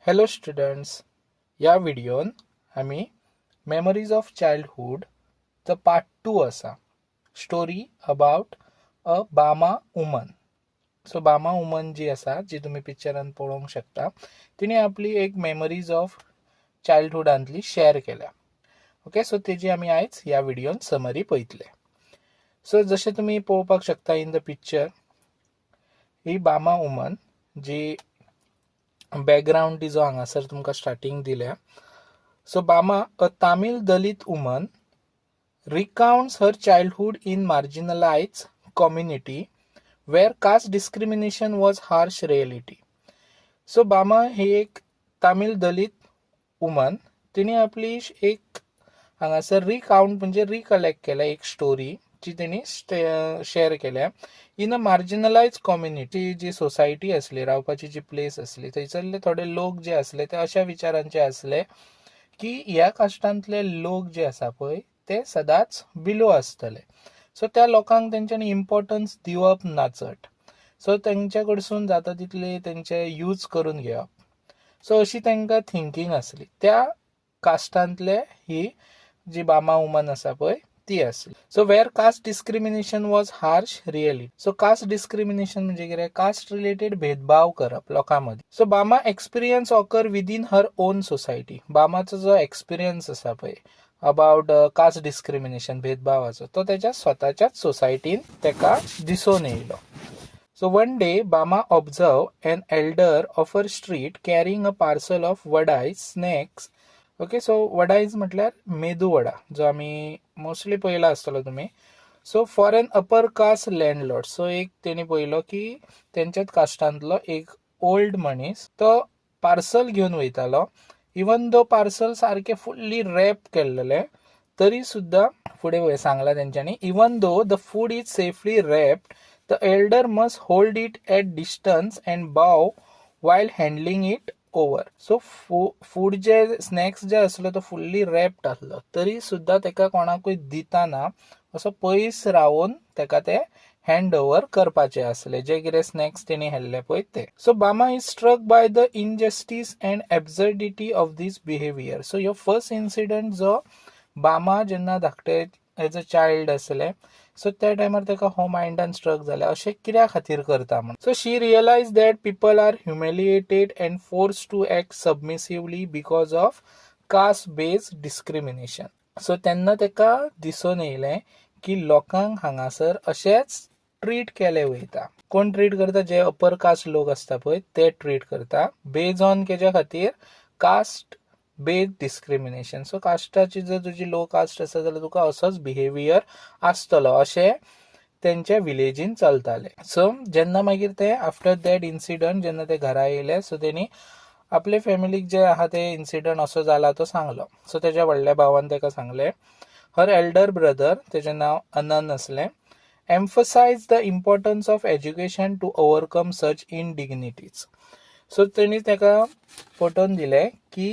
Hello students, ह्या व्हिडियोन आमी memories of childhood चो पार्ट टू आसा, story about a Bama woman. So Bama woman जी आसा, जी तुमी पिक्चरान पळोवंक शकता, तिणें आपली एक मेमरीज ऑफ चायल्डहुडांतली शेअर केल्या. ओके, सो तेजी आमी आयज ह्या व्हिडियोन समरी पळयतले. सो जशें तुमी पळोवपाक शकता in the picture, he Bama woman ji background तिजो हांगासर तुमकां स्टार्टींग दिल्या. So Bama, a Tamil Dalit woman, recounts her childhood in marginalized community where caste discrimination was harsh reality. So Bama ही एक तामील दलित वुमन, तिणे आपली एक हांगासर रिकाउंट म्हणजे रिकलेक्ट केल्या, एक स्टोरी जी तेणी शेअर केल्या इन अ मार्जिनलायज कम्युनिटी. जी सोसायटी आसली, रावपाची जी प्लेस आसली, थंयसरले थोडे लोक जे आसले ते अशा विचारांचे आसले की ह्या कास्टांतले लोक जे आसा पळय ते सदांच बिलो आसतले. सो त्या लोकांक तेंच्यांनी इम्पॉर्टन्स दिवप ना चड. सो तेंच्या कडसून जाता तितले तेंचे यूज करून घेवप. सो अशी तांकां थिंकींग आसली. त्या कास्टांतले ही जी बामा वुमन आसा पळय ती आसली. So where caste discrimination was harsh reality. So caste discrimination म्हणजे कितें? कास्ट रिलेटेड भेदभाव करप लोकां मदीं. So Bama experience occur within her own society. बामाचो जो एक्सपिरियन्स आसा पळय अबाउट कास्ट डिस्क्रिमिनेशन, भेदभावाचो, तो तेच्या स्वताच्याच सोसायटीन तेका दिसून येयलो. So one day, Bama observed an elder of her street carrying a parcel of vadai snacks. Okay, so vadais म्हटल्यार मेदू वडा, जो आमी मोस्टली पळयला आसतलो तुमी. So for an upper caste landlord. So एक तेणी पळयलो की तेंच्याच कास्टांतलो एक ओल्ड मनीस तो पार्सल घेवन वयतालो. इवन दो पार्सल सारकें फुल्ली रॅप केल्लेलें, तरी सुद्दां फुडें सांगलां तेंच्यांनी, even though the food is safely wrapped, the elder must hold it at distance and bow while handing it over. So food J snacks जे आसलो तो फुल्ली रॅप्ड आसलो, तरी सुद्दां तेका कोणाकूय दिताना असो पयस रावन तेका ते हँड ओवर करपाचे आसले, जे कितें स्नॅक्स तेणी व्हेल्ले पळय ते. So Bama is struck by the injustice and absurdity of this behaviour. So ह्यो फर्स्ट इन्सिडंट जो बामा जेन्ना धाकटे एज अ चायल्ड आसले, सो त्या टायमार ताका हो मायंडान स्ट्रक जालें, अशें कित्या खातीर करता म्हण. So she realize that people are humiliated and forced to act submissively because of caste based discrimination. So तेन्ना ताका दिसून येयलें की लोकांक हांगासर अशेंच ट्रीट केलें वयता. कोण ट्रीट करता? जे अपर कास्ट लोक आसता पळय ते ट्रीट करता, बेज ऑन केच्या खातीर? Caste based discrimination. सो कास्टाची जर तुजी लो कास्ट आसा जाल्यार तुका असोच बिहेवियर आसतलो, अशें तेंच्या विलेजीन चलतालें. सो जेन्ना मागीर ते आफ्टर that incident जेन्ना ते घरा येयले, सो तेणी आपले फॅमिलीक जे आहा ते इन्सिडंट असो जाला तो सांगलो. सो तेज्या व्हडल्या भावान ताका सांगलें, हर एल्डर ब्रदर, तेजें नांव अनन आसलें, emphasize the importance of education to overcome such indignities. So तेणी ताका पटोवन दिलें की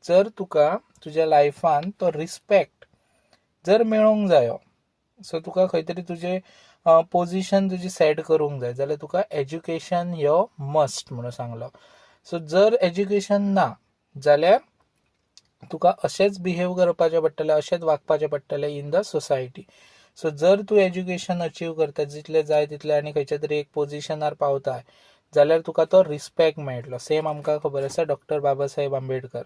जर तुका तुज्या लायफान तो रिस्पेक्ट जर मेळोंक जायो, सो तुका खंय तरी तुजें पोझिशन तुजी सेट करूंक जाय जाल्यार तुका एज्युकेशन ह्यो मस्ट म्हणून सांगलो. सो जर एज्युकेशन ना जाल्यार तुका अशेंच बिहेव करपाचें पडटलें, अशेंच वागपाचें पडटलें इन the society. सो जर तूं एज्युकेशन अचीव करता जितलें जाय तितलें आनी खंयच्या तरी एक पोझिशनार पावता जाल्यार तुका तो रिस्पेक्ट मेळटलो. सेम आमकां खबर आसा doctor Babasaheb Ambedkar.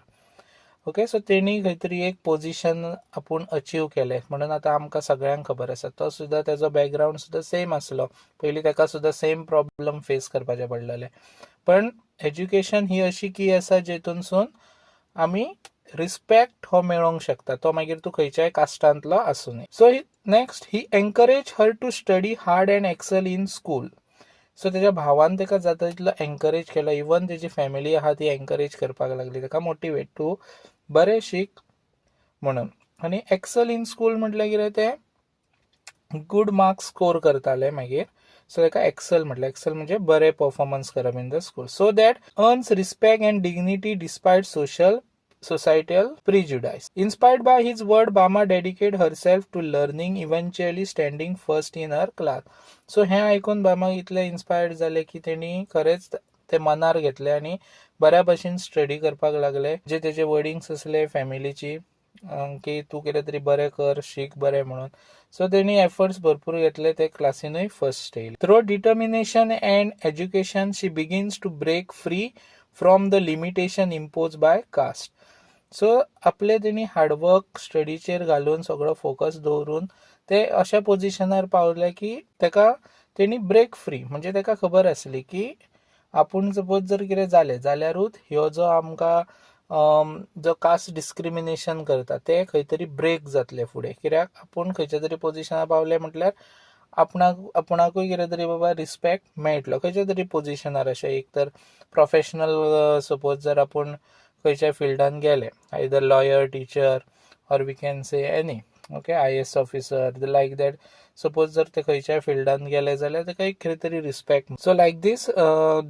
Okay, so तेणी खंय तरी एक पोझिशन आपूण अचीव केलें म्हणून आतां आमकां सगळ्यांक खबर आसा. तो सुद्दां तेजो बॅकग्रावंड सुद्दां सेम आसलो पयलीं, ताका सुद्दां सेम प्रॉब्लम फेस करपाचें पडलेलें. पण एज्युकेशन ही अशी की आसा जेतूनसून आमी रिस्पेक्ट हो मेळोवंक शकता, तो मागीर तूं खंयच्याय कास्टांतलो आसूं. So next, he encourage her to study hard and excel in school. So तेज्या भावान ताका जाता तितलो एनकरेज केलो. इवन तेजी फॅमिली आहा ती एनकरेज करपाक लागली ताका, मोटिवेट तूं बरें शीक म्हणून. आनी एक्सेल इन स्कूल म्हटल्यार कितें? ते गूड मार्क्स स्कोर करताले मागीर. सो ताका एक्सेल म्हटलें. एक्सेल म्हणजे बरें परफॉर्मन्स करप in the school, so that earns respect and dignity despite social societal prejudice. Inspired by his word, Bama dedicated herself to learning, eventually standing first in her class. So हें आयकून बामा इतलें inspired जालें की तेणी खरेंच ते मनार घेतले आनी बऱ्या भशेन स्टडी करपाक लागले. जे तेजे वर्डिंग्स आसले फॅमिलीची की तूं कितें तरी बरें कर, शीक बरें म्हणून, सो तेणी एफर्ट्स भरपूर घेतले, ते क्लासीनूय फर्स्ट येयले. Through determination and education, she begins to break free from the limitation impose by caste. So आपले तेणी हार्डवर्क स्टडीचेर घालून, सगळो फोकस दवरून ते अशा पोजिशनार पावले की तेका तेणी ब्रेक फ्री, म्हणजे तेका खबर आसली की आपूण सपोज जर कितें जालें जाल्यारूच ह्यो जो आमकां जो कास्ट डिस्क्रिमिनेशन करता ते खंय तरी ब्रेक जातले फुडें, कित्याक आपूण खंयच्या तरी पोजिशनार पावले म्हटल्यार आपणाक आपणाकूय कितें तरी बाबा रिस्पेक्ट मेळटलो खंयच्या तरी पोजिशनार. अशें एक तर प्रोफेशनल, सपोज जर आपूण खंयच्या फिल्डान गेले, either lawyer, teacher or we can say any, okay, IAS officer, like that. Suppose जर ते खंयच्याय फिल्डान गेले जाल्यार ताका एक कितें तरी respect. So like this,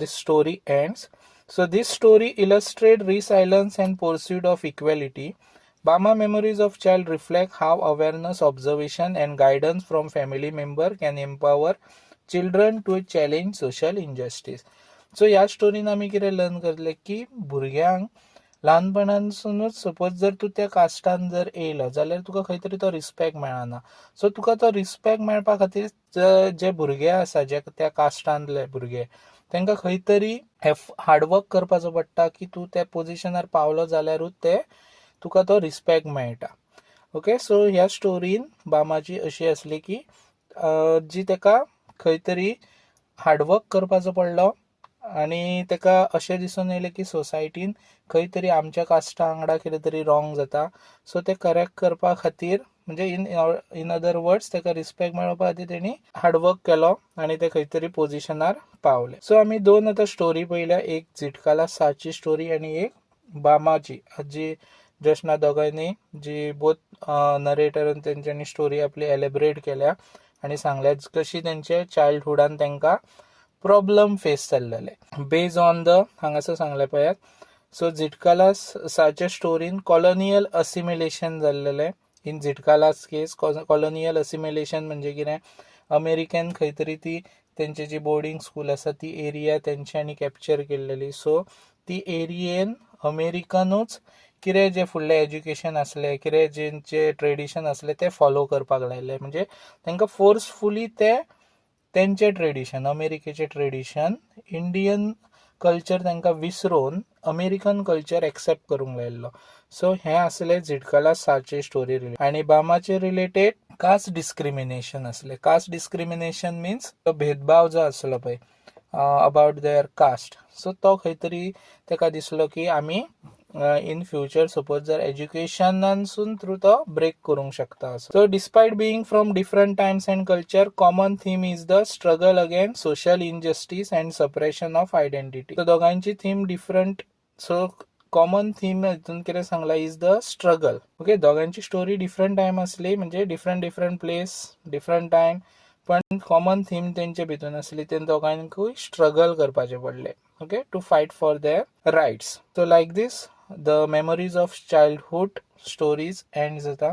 this story ends. So this story illustrate resilience and pursuit of equality. Bama Memories of Child reflect how awareness, observation and guidance from family member can empower children to challenge social injustice. So ह्या स्टोरीन आमी कितें learn करतले की भुरग्यांक ल्हानपणानसुनूच suppose जर तूं त्या कास्टान जर येयलो जाल्यार तुका खंय तरी तो रिस्पेक्ट मेळना. सो तुका तो रिस्पेक्ट मेळपा खातीर जे भुरगे आसा, जे त्या कास्टांतले भुरगे, तांकां खंय तरी हार्डवर्क करपाचो पडटा की तूं त्या पोजिशनार पावलो जाल्यारूच ते तुका तो रिस्पेक्ट मेळटा. ओके, सो ह्या स्टोरीन बामाची अशी आसली की जी ताका खंय तरी हार्डवर्क करपाचो पडलो आनी ताका अशें दिसून येयलें की सोसायटीन खंय तरी आमच्या कास्टा वांगडा कितें तरी रॉंग जाता. सो तें करेक्ट करपा खातीर, म्हणजे इन अदर वर्ड्स, ताका रिस्पेक्ट मेळोवपा खातीर तेणी हार्डवर्क केलो आनी ते खंय तरी पोजिशनार पावले. सो आमी दोन आतां स्टोरी पळयल्या, एक झिटकाला साची स्टोरी आनी एक बामाची जी जस्ट दोगांयनी जी बोथ नरेटरान तेंच्यांनी स्टोरी आपली एलेबरेट केल्या आनी सांगल्या कशी तेंचे चायल्डहुडान तांकां प्रॉब्लम फेस जाल्लेले. बेज ऑन the हांगासर सांगलें पळयात. सो झिटकाला साच्या स्टोरीन कॉलोनियल असिमिलेशन जाल्लेलें. In Zitkala's case, colonial assimilation म्हणजे कितें? अमेरिकेन खंय तरी ती तेंची जी बोर्डींग स्कूल आसा ती एरिया तेंच्यांनी कॅप्चर केल्लेली. सो ती एरियेन अमेरिकनूच कितें जें फुडलें एज्युकेशन आसलें, कितें जेंचें ट्रेडिशन आसलें, तें फॉलो करपाक लायलें. म्हणजे तांकां फोर्सफुली ते तेंचें ट्रेडिशन, अमेरिकेचें ट्रेडिशन, इंडियन कल्चर तांकां विसरून अमेरिकन कल्चर एक्सेप्ट करूंक लायल्लो. सो हें आसलें झिटकाला साचे स्टोरी रिलेटेड. आनी बामाचे रिलेटेड कास्ट डिस्क्रिमिनेशन आसलें. कास्ट डिस्क्रिमिनेशन मिन्स भेदभाव जो आसलो पळय अबाउट there caste, सो तो खंय तरी ताका दिसलो की आमी इन फ्युचर सपोज जर एज्युकेशनानसून थ्रू तो ब्रेक करूंक शकता. So despite being from different times and culture, common theme is the struggle against social injustice and suppression of identity. So दोगांयची theme different, so common theme हितून कितें सांगलां is the struggle. Okay, दोगांयची story different time आसली, म्हणजे different different place, different time, पण common theme तेंचे भितून आसली, ते दोगांकूय स्ट्रगल करपाचें पडलें, okay, to fight for their rights. So like this, the Memories of Childhood stories end जाता.